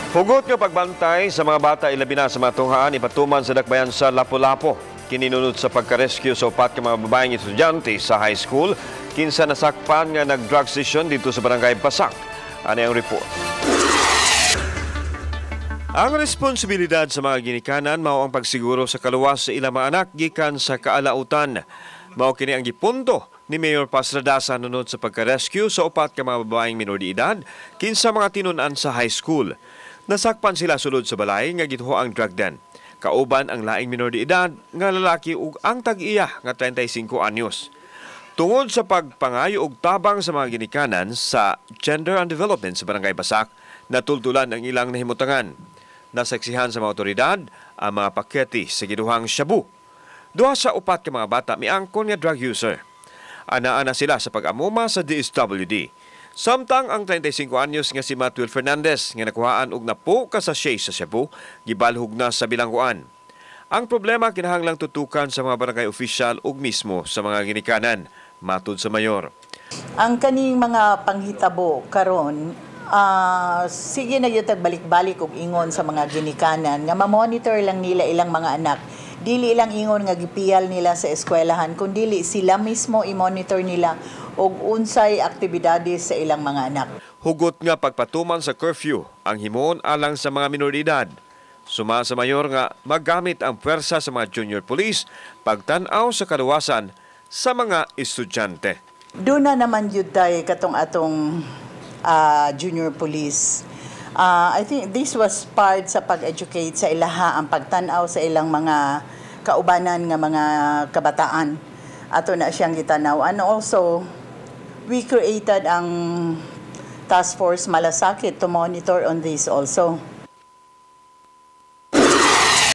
Hugot nga pagbantay sa mga bata, ilabi na sa mga tunghaan, ipatuman sa dakbayan sa Lapu-Lapu. Kini nunot sa pagka-rescue sa upat ka mga babaeng estudyante sa high school kinsa nasakpan nga nag-drug session didto sa Barangay Basak. Ani ang report. Ang responsibilidad sa mga ginikanan mao ang pagsiguro sa kaluwas sa ilang mga anak gikan sa kaalautan. Mao kini ang gipunto ni Mayor Paz Radaza nunod sa pagka-rescue sa upat ka mga babaeng minor de edad kinsa mga tinun-an sa high school. Nasakpan sila sulod sa balay nga gituoang drug den. Kauban ang laing minor de edad nga lalaki ug ang tag-iya nga 35 anyos. Tungod sa pagpangayo og tabang sa mga ginikanan sa Gender and Development sa Barangay Basak, natultulan ang ilang nahimutangan. Nasaksihan sa mga otoridad ang mga pakete sa giduhang shabu. Duha sa upat ka mga bata miangkon nga drug user. Anaa na sila sa pag-amuma sa DSWD. Samtang ang 35 anyos nga si Matuel Fernandez nga nakuhaan og napo ka sachet sa shabu, gibalhog na sa bilangguan. Ang problema kinahanglang tutukan sa mga barangay opisyal ug mismo sa mga ginikanan, matud sa mayor. Ang kaning mga panghitabo karon, sige na gyud balik-balik og ingon sa mga ginikanan nga ma-monitor lang nila ilang mga anak. Dili lang ingon nga gipiyal nila sa eskwelahan, kundi sila mismo i-monitor nila og unsay aktibidades sa ilang mga anak. Hugot nga pagpatuman sa curfew ang himuon alang sa mga minor de edad. Suma sa mayor nga magamit ang pwersa sa mga junior police pagtan-aw sa kaluwasan sa mga estudyante. Doon na naman yun tayo katong atong junior police. I think this was part sa pag-educate sa ilaha ang pagtan-aw sa ilang mga kaubanan nga mga kabataan. Ato na siyang gitanaw. And also, we created ang Task Force Malasakit to monitor on this also.